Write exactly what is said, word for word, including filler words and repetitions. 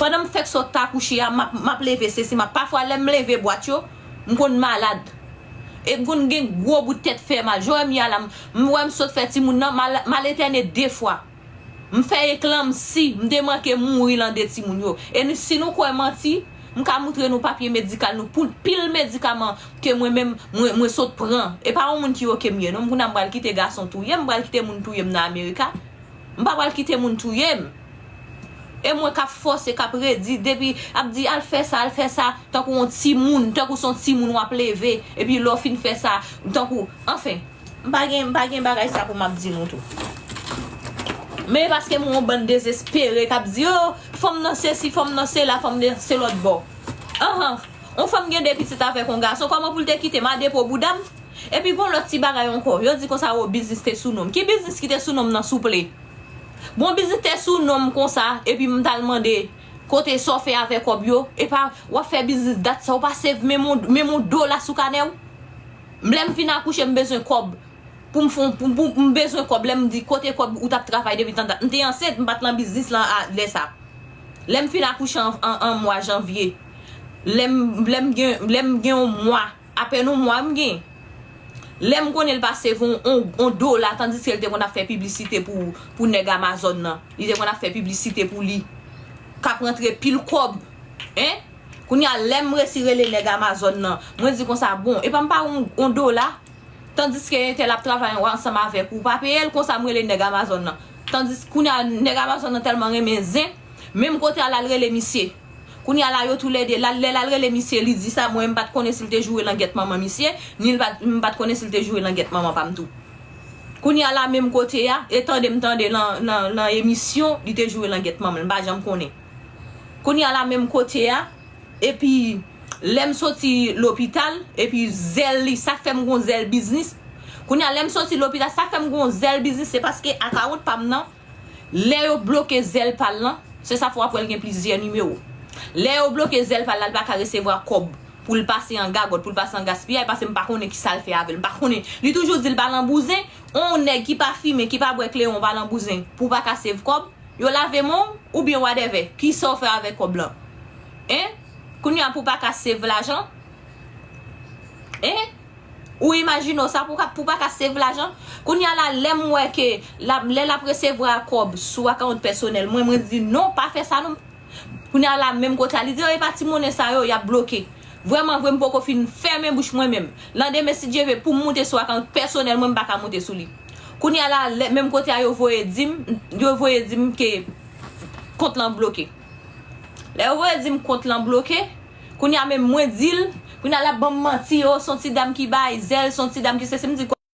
Pandan m fèk sot ta kouche a, m ap, m ap leve sesi, m ap, pafwa lè m leve bwat yo, m konn malad. E m konn gen gwo bout tèt fè mal. Jan w wè m ye a la, m, m wè m sot fè timoun nan, m al, m al entène de fwa. M fè eklanmsi, m te manke mouri lan de timoun yo. E nou, si nou kwè manti, m ka moutre nou papye medikal nou pou pil medikaman ke mwen menm, mwen, mwen sot pran. E pa yon moun ki oke m ye, non. M kounye a m pral kite gason touye m, m pral kite moun touye m nan Amerika. M pa pral kite moun touye m. E mwen k ap fòse, k ap redi, depi ap di, "Al fè sa, al fè sa," tankou yon timoun, tankou se yon timoun w ap leve, epi lè w fin fè sa, tankou, anfen, m pa gen, m pa gen bagay sa pou m ap di nou tou. Men paske m yon bann dezespere k ap di, "Oh, fanm nan sesi, fanm nan sela, fanm nan se lòt bò." Anhan, yon fanm gen de pitit avèk yon gason, kòman pou l te kite m a depo bouda m? Epi gon lòt ti bagay ankò, yo di konsa, "Oh, biznis te sou non m." Ki biznis ki te sou non m nan, souple? Bon, biznis te sou non m konsa, epi m t al mande kote sa w fè avè kòb yo, epa w ap fè biznis dat sa, w pa save menm yon, menm yon dola sou kanè w. Lè m fin akouche, m bezwen kòb. Pou m fon, pou, pou m bezwen kòb, lè m di kote kòb ou t ap travay depi tan dat. M te ansent, m pa t lan biznis lan a, lè sa. Lè m fin akouche an, an, an mwa janvye, lè m, lè m gen, lè m gen yon mwa, apèn yon mwa m gen. Lè m konnen l pa save yon, yon, yon dola, tandiske l te konn ap fè piblisite pou, pou nèg Amazon nan. Li te konn ap fè piblisite pou li. K ap rantre pil kòb. Hein? Kounye a, lè m resi rele nèg Amazon nan, mwen di konsa, "Bon, epa m pa yon, yon dola?" Tandiske entèl ap travay ansanm avèk ou, ou pa peye l, konsa m rele nèg Amazon nan. Tandis kounye a, nèg Amazon nan tèlman renmen zen, menm kote a l al rele misye. Kounye a la, yo toulède, l al, lè l al rele misye, li di sa, mwen, m pa t konnen si l te joure langèt manman misye, ni l pa, m pa t konnen si l te joure langèt manman pa m tou. Kounye a la, menm kote a, e tande m tande lan, lan, lan emisyon, li te joure langèt manman l, m pa janm konnen. Kounye a la, menm kote a, epi lè m soti lopital, epi zèl li, sa k fè m gon zèl biznis. Kounye a, lè m soti lopital, sa k fè m gon zèl biznis, se paske akawont pa m nan, lè yo bloke zèl pa l lan, se sa fè w ap wè l gen plizyè nimewo. Lè yo bloke zèl pa l la, l pa ka resevwa kòb pou l pase an gagòt, pou l pase an gaspiyay, paske m pa konnen ki sa l fè avè l. M pa konnen. Li toujou di l pa lan bouzen. On nèg ki pa fimen, ki pa bwè kleren, pa lan bouzen, pou w pa ka save kòb, yo lave men w, oubyen whatever. Ki sa w fè avèk kòb lan? Hein? Kounye a pou w pa ka save lajan? Hein? Ou imajine w sa pou ka, pou pa ka save lajan? Kounye a la, lè m wè ke l ap, lè l ap resevwa kòb sou akawont pèsonèl mwen, mwen di, "Non, pa fè sa non." Kounye a la, menm kote a, li di, "Oh, e pa ti monnen sa yo, y ap bloke." Vrèman vre, m poko fin fèmen bouch mwen menm. Landemen, si Dye vle, pou m moute sou akawont pèsonèl mwen, m pa ka moute sou li. Kounye a la, lè, menm kote a, yo voye di m, yo voye di m ke kont lan bloke. Lè yo voye di m kont lan bloke, kounye a menm mwen di l, kounye a l ap ban m manti, "Oh, se yon ti dam ki bay zèl, se yon ti dam ki sesi." M di,